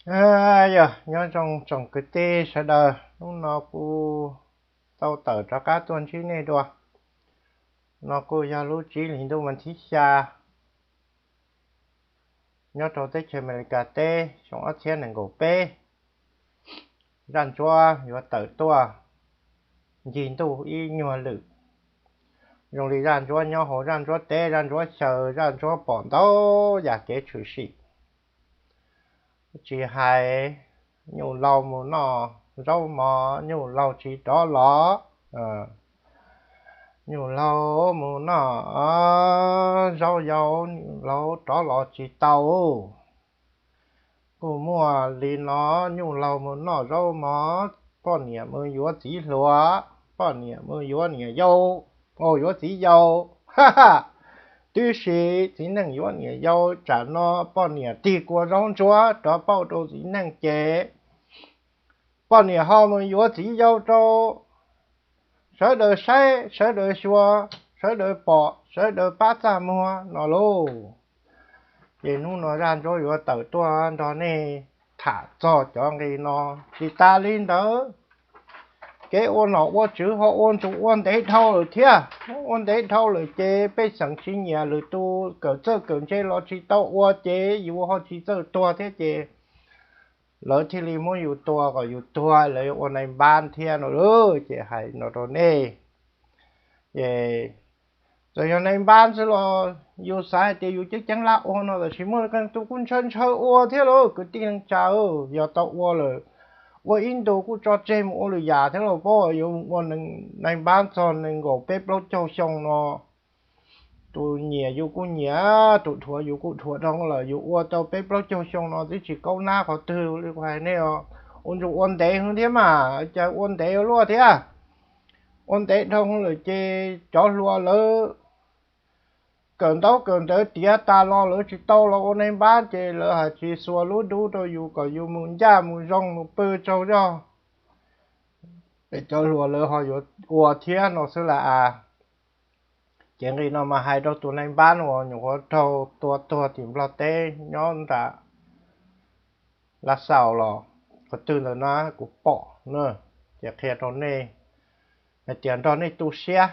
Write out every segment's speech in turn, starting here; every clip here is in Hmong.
Aws, yog nyob zoo tsoom kwv tij sawv daws, hnub no kuv tau tawm rov qab tuaj ntsib nej dua. No kuj yog lub tsib hlis ntuj vas thib xya nyob rau teb chaws Amelikas teb xyoo ob txhiab nees nkaum peb. Zaj ntsuab yuav tawm tuaj ncig ntuj ib nyuag lwm. Zoo li zaj ntsuab nyob hauv zaj ntsuab teb, zaj ntsuab xyaw, zaj ntsuab pom ntau yam kev tshwm sim. Tsis hais nyuj laug mus noj zaub mov, nyuj laug tsis rov los, nyuj laug mus noj zaub yau, nyuj laug rov los tsis tau. Kuj muaj li no, nyuj laug mus noj zaub mov, poj niam mus yuav txiv hluas, poj niam mus yuav niam yau, yuav txiv yau. Tib si txiv neej yuav niam yau, tsam no poj niam tig kua zaub ntsuab rov pauj rau txiv neej ces poj niam ho mus yuav txiv yau rau sawv daws saib, sawv daws xyuas, sawv daws pom, sawv daws pab txaj muag no lauj. Ces hnub no zaj ntsuab yuav tawm tuaj nrog nej tham txog cov nqi no. Tsis tas li ntawd, kev ua nom ua tswv ho ua ntsum ua ntev dhau lawm thiab. Ua ntev dhau lawm ces pej xeem tsis nyiam, lwm tus kawm txawj kawm ntse los tsis tau ua ces yus ho tsis txawj tuag thiab ces lawv thiaj li muab yus tua kom yus tuag, lawv yuav ua nai npab thiab no lauj. Ces hais no rau nej, ces txawm yog nai npab xwb los yus xav hais tias yus ceeb ceeb laj ua no, tab sis muaj qee tus kuj ntshaw ntshaw ua thiab lauj kwv tij neej tsa. Yog tau ua lawm, ua ib ntus kuj tso tseg mus ua lwm yam thiab los pab yuav mus ua nai npab txog nees nkaum peb plaub caug xyoo no. Tus nyiam yus kuj nyiam, tus dhuav yus kuj dhuav dhau lawm, yus ua tau peb plaub caug xyoo no twb tsis kaub nab qhov twg li kuv hais nej os. Ua ntsum ua ntev heev thiab mas, cas ua ntev ua luaj thiab. Ua ntev dhau lawm ces cov hluas lawv kawm ntaub kawm ntawv tiav tas los lawv tsis tau los ua nai npab ces lawv hais tsis xuas lub dub rau yus kom yus mus ncaj mus zoo mus pw tsaug zog. Es cov hluas lawv ho yuav ua thiab no xwb las as. Ces nqi no mas hais rau tus nai npab uas nyuam qhuav raug tua tuag tim Nplog teb nyob nram Lav Xaus los qhov twg ntawd na kuv pom na. Ces qhia rau nej hais tias nrog nej tu siab,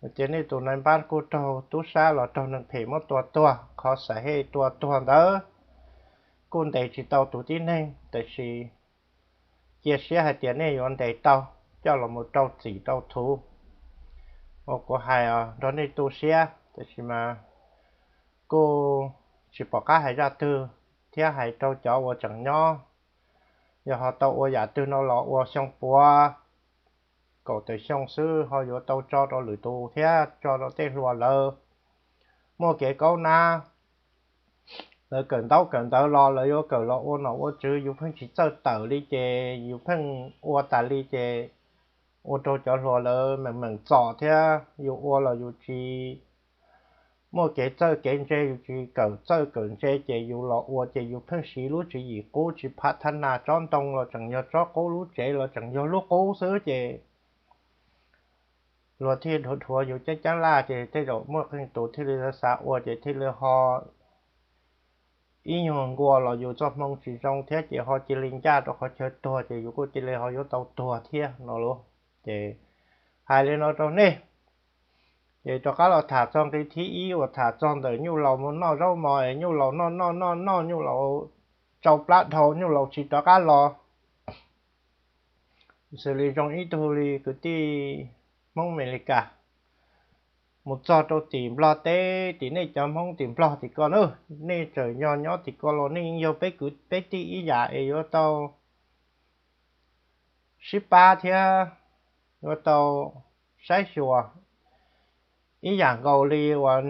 hais tias nej tus nai npab kuj raug tub sab los raug neeg phem muab tua tuag, qhov xav hej tua tuag ntawd kuj ntes tsis tau tus tib neeg, tab sis cia siab hais tias nej yuav ntes tau coj los mus rau txim rau thuv. Uas kuv hais nrog nej tu siab, tab sis mas kuj tsis pom qab hais zaj twg thiab hais rau cov uas tseem nyob. Yog ho tau ua yam twg no los ua xyoo puav kaum tawm xyoo xwb ho yuav tau tso rau lwm tus thiab tso rau tej hluas lawv. Muaj kev kaub nab, lawv kawm ntaub kawm ntawv los lawv yuav kawm los ua nom ua tswv, yus pheej tsis txawj tawm li ces yus pheej ua tas li ces ua rau cov hluas lawv meem meem txom thiab yus ua los yus tsis muaj kev txawj kev ntse, yus tsis kawm txawj kawm ntse ces yus los ua ces yus pheej siv lub tswv yim qub, tsis phav thab nas tsob ntoo los tseem yog tsob qub, lub tsev los tseem yog lub qub xwb ces luag thiaj dhuav dhuav yus ceeb ceeb laj ces tej zaum muaj qee tus thiaj li xav ua ces thiaj li ho ib nyuag nkuas los yus txoj hmoo tsis zoo thiab ces ho cia li ncaj rau qhov chaw tuag ces yus kuj cia li ho yuav tau tuag thiab no lauj. Ces hais li no rau nej, ces rov qab los tham txog nqi thib ib uas tham txog ntawm nyuj laus mus noj zaub mov es nyuj laus noj noj noj noj nyuj laus tsau plab dhau nyuj laus tsis rov qab los. Xws li zoo ib tug li kwv tij Hmoob Amelikas mus txog rau tim Nplog teb, tim nej cov Hmoob tim Nplog tim ko na, nej tseem yog nyob tim ko los nej yog peb kwv peb tij ib yam es yuav tau sib pab thiab yuav tau saib xyuas ib yam nkaus li uas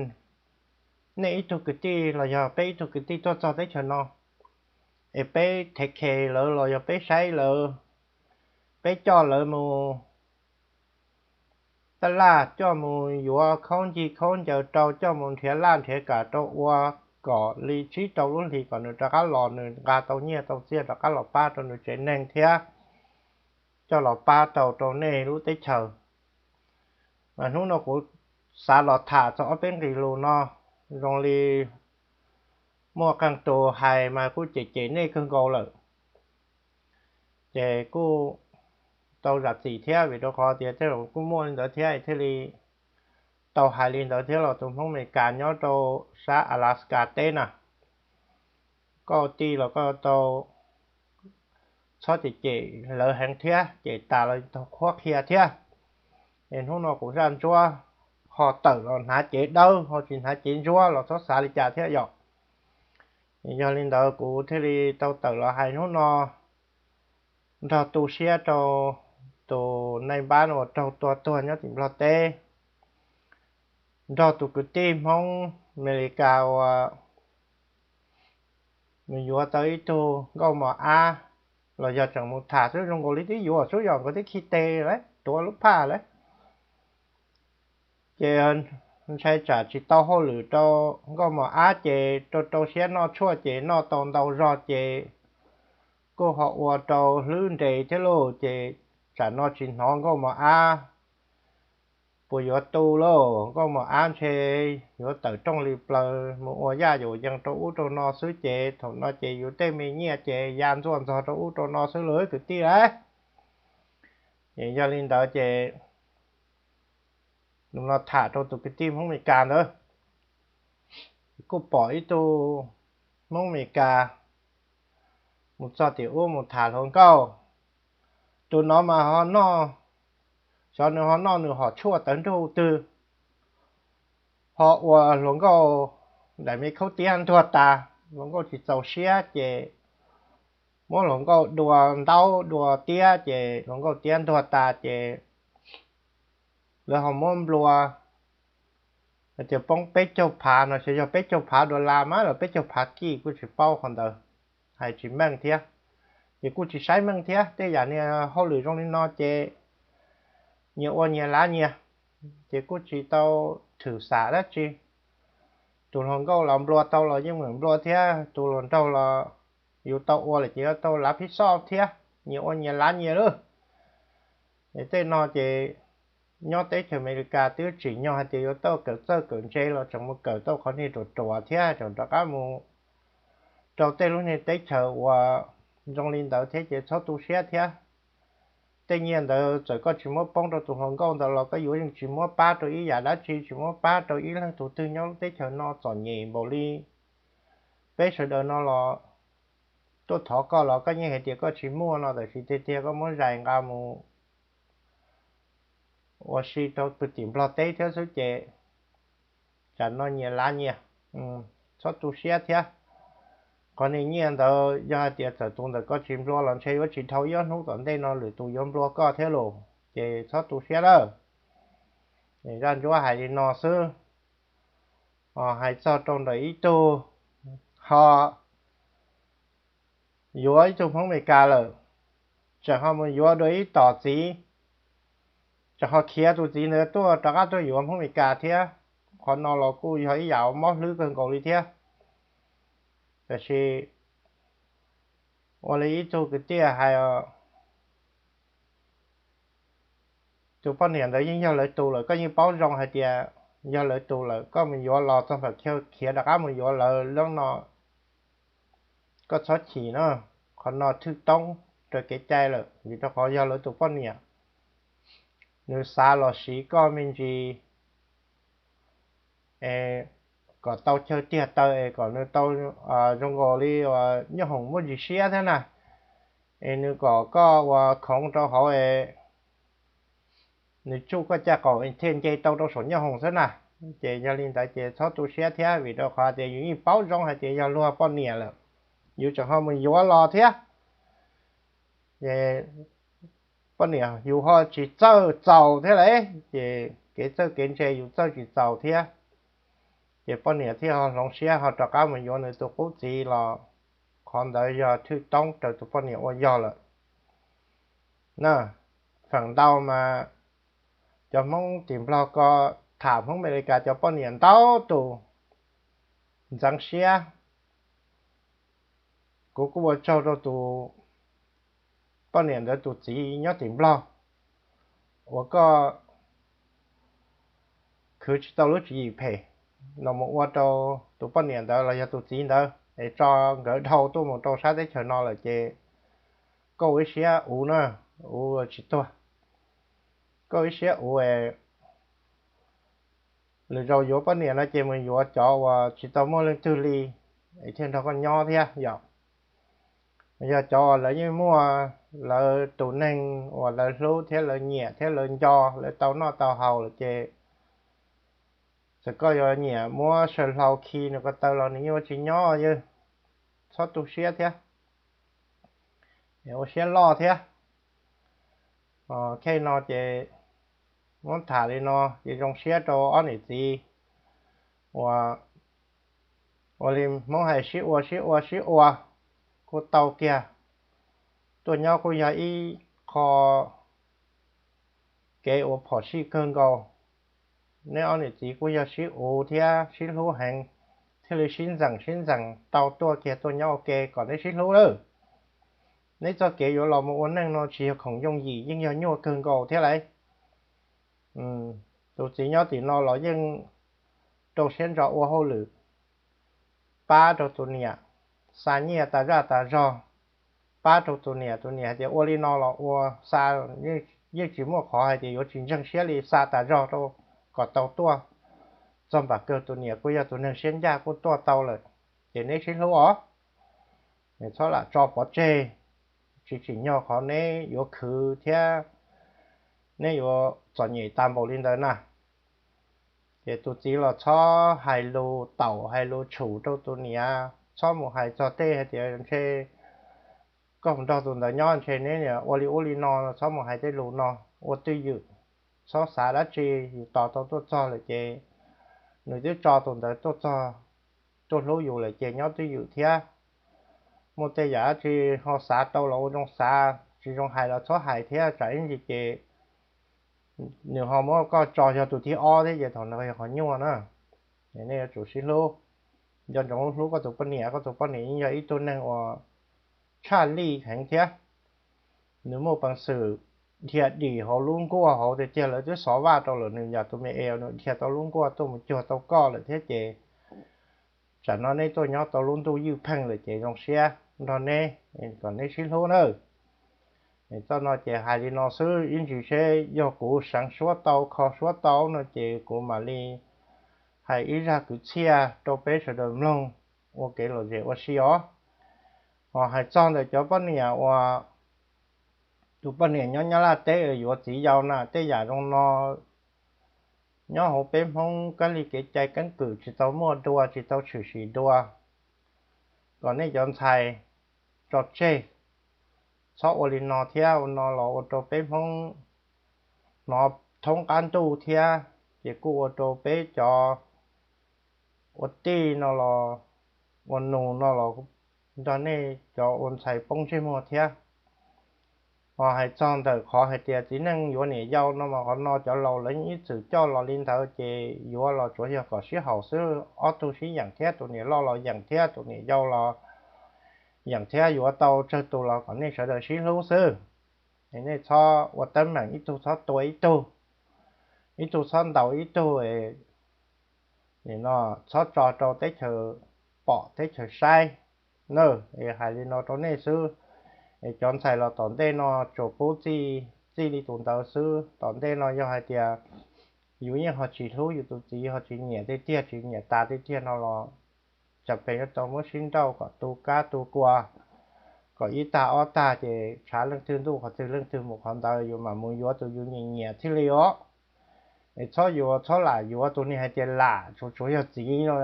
nej ib tug kwv tij los yog peb ib tug kwv tij tuaj txog teb chaws no es peb thev khes lawv los yog peb saib lawv, peb coj lawv mus taj laj, coj mus yuav khaub ncig khaub ncaws rau, coj mus nrhiav laj nrhiav kam rau ua kom li tsib rau lub hlis kom nws rov qab los nws nqa tau nyiaj tau txiaj rov qab los pab rau nws tsev neeg thiab coj los pab tau rau nej lub teb chaws. Mas hnub no kuv xav los tham txog ob peb nqe lus no, zoo li muaj qee tus hais mas kuj cem cem nej kawg nkaus lawm. Ces kuj tau zam txim thiab, vim rau qhov tias tej zaum kuj muaj li ntawd thiab thiaj li tau hais li ntawd thiab los. Tus Hmoob Amelikas nyob rau sab Alaska teb na, koj tij los koj tau txhob cem cem lawv heev thiab, cem tas los tau qhuab qhia thiab. Es hnub no kuv zaj ntsuab ho tawm los hnav cev dawb ho tsis hnav cev ntsuab los txhob xav li cas thiab yom. Yog li ntawd kuv thiaj li tau tawm los hais hnub no nrog tu siab rau tus nai npab uas raug tua tuag nyob tim Nplog teb, nrog tus kwv tij Hmoob Amelikas uas nws yuav tau ib tug nkauj mos ab, los yog tseem mus tham xwb, zoo nkaus li twb yuav xwb, yog nkawd twb khi tes lawm, tuav lub phaj lawm. Ces ntshai tsam tsis tau hauj lwm rau nkauj mos ab ces rau rau siab noj tshuaj ces noj tau ntau zog ces kuj ho ua rau hlwb nres thiab lauj. Ces tsam no tsis hnov nkauj mos ab puas yuav tu lauj. Nkauj mos ab ntshe yuav tawm rooj li plaws mus ua yaj yuam yees rau ub rau no xwb ces thaum no ces yus tej me nyiaj ces ya ntxuaj ntxog rau ub rau no xwb lauj kwv tij lauj. Es yog li ntawd ces nws los tham rau tus kwv tij Hmoob Amelikas ntawd, kuj pom ib tug Hmoob Amelikas mus txog tim ub mus tham hluas nkauj. Tus no mas ho noj, xyov nws ho noj nws hom tshuaj tawv nrug twg, ho ua hluas nkauj daim me khaub tiab ntuag tas, hluas nkauj tsis txaus siab ces muab hluas nkauj dua ntaub dua tiab ces hluas nkauj tiab ntuag tas ces lawv ho muab nplua, tias poob peb caug phav no, xyov yog peb caug phav dollar mas los peb caug phav kij kuj tsis paub qhov ntawd, hais tsis meej thiab. Ces kuj tsis saib meej thiab, tej yam niag hauj lwm zoo li no ces nyias ua nyias lav nyias, ces kuj tsis tau thwm xam dab tsi. Tus hluas nkauj los nplua tau los yeej meem nplua thiab, tus hluas nraug los yus tau ua lawm ces yuav tau lav phib xoj thiab, nyias ua nyias lav nyias lauj. Es tej no ces nyob teb chaws Amelikas twb tsim nyog hais tias yuav tau kawm txawj kawm ntse los tseem mus kawm tau qhov niag ruam ruam thiab tseem rov qab mus rau tej lub niag teb chaws uas zoo li ntawd thiab ces txhob tu siab thiab. Tej nyiaj ntawd txawm koj tsis muab poob rau tus hluas nkauj ntawd los koj yuav yeej tsis muab pab rau ib yam dab tsi, tsis muab pab rau ib leej tus twg nyob lub teb chaws no txom nyem npaum li peb sawv daws no los tuaj thov koj los koj yeej hais tias koj tsis muaj no, tab sis tiag tiag koj muab zais nqa mus ua si rau pw tim Nplog teb thiab xwb ces tsam no nyias lav nyias, txhob tu siab thiab. Qhov niag nyiaj ntawd yog hais tias txawm tus ntawm koj tsis nplua los ntshe yuav tsis dhau ib ob hnub tom ntej no lwm tus yuav nplua koj thiab los ces txhob tu siab lawm. Zaj ntsuab hais li no xwb. Hais txog rau ntawm ib tug ho yuav ib tug Hmoob Amelikas lawm, tseem ho mus yuav dua ib tom txiv, tseem ho khiav tus txiv ntawd tuaj rov qab tuaj yuav Hmoob Amelikas thiab. Qhov no los kuj yog ib yam mob hlwb kawg nkaus li thiab. Tab sis ua li ib tug kwv tij hais, tus poj niam ntawd yeej yog lawv tus lawm, koj yeej paub zoo hais tias yog lawv tus lawm, koj mus yuav los txog thaum khiav rov qab mus yuav lawv lub no, koj txhob chim na. Qhov no thwj toob raws kev cai lawm, vim rau qhov yog lawv tus poj niam, nws xav los siv koj me ntsis es kom tau chaw tiag taw es kom nws tau zoo nkaus li nyooj hoom muaj ntsis siab thiab na, es nws kom koj ua khoov rau hauv es nws tsuj koj caj qaum thiaj nce tau rau saum nyooj hoom xwb na. Ces yog li ntawd ces txhob tu siab thiab, vim rau qhov tias yus yeej paub zoo hais tias yog luag poj niam lawm, yus tseem ho mus yuav los thiab. Ces poj niam yus ho tsis txawj txaus thiab lauj, ces kev txawj kev ntse yus txawj tsis txaus thiab. Ces poj niam thiaj ho hloov siab ho rov qab mus yuav nws tus qub txiv los qhov ntawd yog thwj toob raws tus poj niam ua yog lawm na. Feem ntau mas cov Hmoob tim Nplog ko tham Hmoob Amelikas cov poj niam ntau tus ntxeev siab. Kuv kuj ua tsaug rau tus poj niam ntawd tus txiv nyob tim Nplog uas koj khwv tsis tau lub tswv yim phem los mus ua rau tus poj niam ntawd los yog tus txiv ntawd. es tso nkawd dhau tuaj mus rau sab teb chaws no lawm ces koj ua ib siab uv na, uv tsis tuag. Koj ua ib siab uv es lwm zaus yuav poj niam no ces mus yuav cov uas tsis tau muaj leej twg li, es thiaj nrog koj nyob thiab yom. Yog cov uas lawv yeej muaj lawv tus neeg uas lawv hlub thiab lawv nyiam thiab lawv nco, lawv tau noj tau haus lawm ces txawm koj yuav nyiam muab saw hlau khi nws ko taw los nws yeej ua tsis nyob yog. Txhob tu siab thiab, ua siab loj thiab. Khej no ces muab tham li no ces zoo siab rau ob niam txiv uas, ua li Hmoob hais sib ua sib ua sib ua kuj tau kiag. Tuaj nyob kuj yog ib qho kev uas phom sij kawg nkaus. Neb ob niam txiv kuj yog sib uv thiab sib hlub heev, thiaj li sib ntxeem sib ntxeem tau tuaj kiag tuaj nyob ua ke kom neb sib hlub lawm. Neb txoj kev yuav los mus ua neej no tsis yog khoom yooj yim, yeej yog nyuaj kawg nkaus thiab lauj. Tus txiv nyob tim no los yeej rau siab ntso ua hauj lwm, pab rau tus niam, xa nyiaj tas zaj tas zog, pab rau tus niam. Tus niam hais tias ua li no los ua xa, yeej tsis muaj qhov hais tias yuav tsis ntseeg siab li, xa tas zog rau kom tau tuaj. Txog npam kawg tus niam kuj yog tus neeg siab ncaj kuj tuaj tau lawm, ces neb sib hlub os, txhob lam tso pov tseg. Tsis tsim nyog qhov neb yuav khwv thiab neb yuav txom nyem tas npaum li ntawd na. Ces tus txiv los txhob hais lus taum hais lus tshum rau tus niam, txhob mus hais txog tej hais tias ntshe koj mus nrog tus ntawd nyob ntshe neb ua li ub li no, txhob mus hais tej lus no, ua twj ywm. Txhob xav dab tsi, yus tos tau tuaj txog lawm ces nws twb tso tus ntawd tuaj txog, tuaj hlub yus lawm ces nyob twj ywm thiab. Muaj tej yam dab tsi ho xav tau los ua zoo xav, tsis zoo hais los txhob hais thiab, tsam ib ntsis ces nws ho muab koj tso yog tus thib ob thiab ces thaum ntawd yog qhov nyuaj na. Nej yuav tsum sib hlub, nco ntsoov hlub koj tus poj niam, koj tus poj niam yeej yog ib tug neeg uas tshaj lij heev thiab. Nws muaj peev xwm dhia dim hauv lub nkuaj hauv tiag tiag, lawv twb xov vaj rau lawm nws yam tus me es nws dhia tau lub nkuaj tuaj mus cuag tau koj lawm thiab ces tsam no neb tuaj nyob tau lub ntuj ywj pheej lawm ces zoo siab nrog neb, kom neb sib hlub nawb. Txoj no ces hais li no xwb, ib ntsis seb yog kuv seev suab tau kho suab tau no ces kuv mam li hais ib zaj kwv txhiaj rau peb sawv daws mloog ua kev lom zem ua si os. Ho hais txog ntawm cov poj niam uas tus poj niam nyob Nyab Laj teb yuav txiv yau na, tej yam zoo no nyob hauv peb Hmoob kab li kev cai keeb kwm tsis tau muaj dua, tsis tau tshwm sim dua, kom nej cov ntxhais tso tseg, txhob ua li no thiab. Ua no los ua rau peb Hmoob hnov thoob qab ntuj thiab, ces kuj ua rau peb cov ua tij no los ua nus no los nrog nej cov ua ntxhais poob ntsej muag thiab. Ho hais txog ntawm qhov hais tias txiv neej yuav niam yau no mas qhov no cov laus lawv ib txwm coj los li ntawd ces yuav los tsuav yog kom sib haum xwb, ob tug sib yeem thiab, tus niam loj los yeem thiab, tus niam yau los yeem thiab, yuav tau tsawg tus los kom nej sawv daws sib hlub xwb. Es nej txhob ua teeb meem, ib tug txhob tua ib tug, ib tug txhob ntaus ib tug, no txhob tso rau teb chaws pom teb chaws saib na. Es hais li no rau nej xwb, es cov ntxhais los tom ntej no tsuas pub txij li tus ntawd xwb. Tom ntej no yog hais tias yus yeej ho tsis hlub yus tus txiv, ho tsis nyiam tiag tiag, tsis nyiam tas tiag tiag no los cas pes yuav tau muab sib nrauj kom tu kab tu kua, kom ib tag ob tag ces tshav leej twg ntuj qhov twg leej twg mus qhov ntawd, yus mam mus yuav tus yus nyiam nyiam thiaj li os. Es txhob yuav, txhob lam yuav tus niag hais tias lam tsuas tsuav yog txiv no,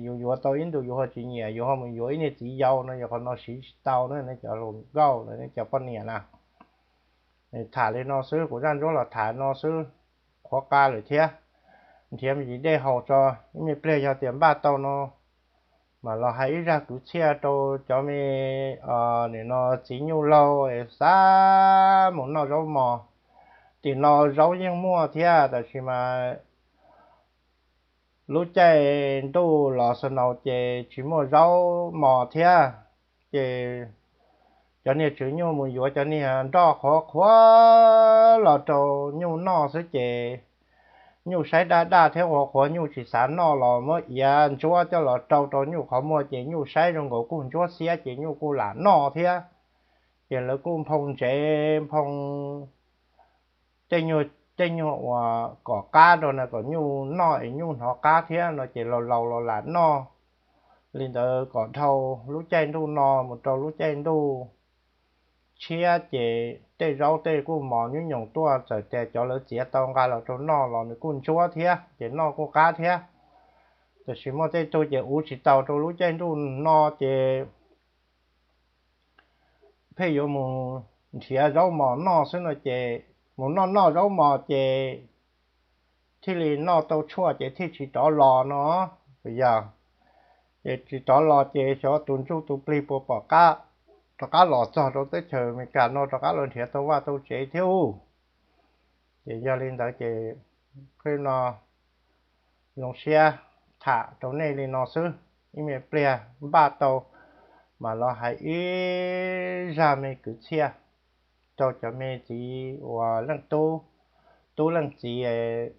yus yuav tau ib ntus yus ho tsis nyiam, yus ho mus yuav ib niag txiv yau no, yog qhov no siv tsis tau na, nej cov hluas nkauj, nej cov poj niam na. Tham li no xwb, kuv zaj ntsuab los tham no xwb, qhuav qa lawm thiab. Nrhiav me ntsis dej haus tso, ib me pliag yog tias npaj tau no mam los hais ib zaj kwv txhiaj rau cov me, nim no txiv nyuj laug xav mus noj zaub mos. Tim no zaub yeej muaj thiab, tab sis mas lub caij ntuj los snow ces tsis muaj zaub mos thiab. Ces cov niag tswv nyuj mus yuav cov niag nroj qhuav qhuav los rau nyuj noj xwb ces nyuj saib daj daj thiab qhuav qhuav nyuj tsis xav noj los muab iav ntsuab coj los rau rau nyuj qhov muag ces nyuj saib zoo nkaus kuj ntsuab xiab ces nyuj kuj lam noj thiab. Ces lawv kuj nphoo ntsev nphoo tej nyuag uas kom qab rau na kom nyuj noj es nyuj hnov qab thiab no ces laus laus los lam noj. Li ntawd kom dhau lub caij ntuj no mus rau lub caij ntuj tshiab ces tej zaub tej kuj mos nyuj nyoos tuaj, txawm tias cov lawv txiav tau nqa los rau noj los nws kuj ntsuab thiab ces noj kuj qab thiab. Tiam sis muaj tej tug ces uv tsis tau rau lub caij ntuj no ces pheej yuav mus nrhiav zaub mos noj xwb no ces mus noj noj zaub mos ces thiaj li noj tau tshuaj ces thiaj tsis rov los no. Yog ces tsis rov los ces xyov tus ntsuj tus plig puas pom qab rov qab los txog rau teb chaws Amelikas no rov qab los nrhiav tau vaj tau tsev thiab u. Ces yog li ntawd ces peb no zoo siab tham rau nej li no xwb. Ib me pliag npaj tau mas los hais ib zaj me kwv txhiaj rau cov me txiv uas leej tub, tub leej txiv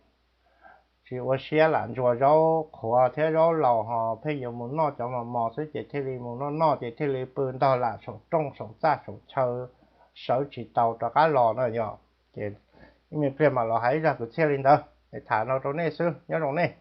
tsis ua siab lam ntsuas zaub qhuav thiab zaub laus ho pheej yuav mus noj cov mos mos xwb ces thiaj li mus noj noj ces thiaj li pw ntog lam saum rooj saum txaj saum chaw sawv tsis tau rov qab los na yog. Ces ib me pliag mas los hais ib zaj kwv txhiaj li ntawd es tham no rau nej xwb, nyob zoo nej.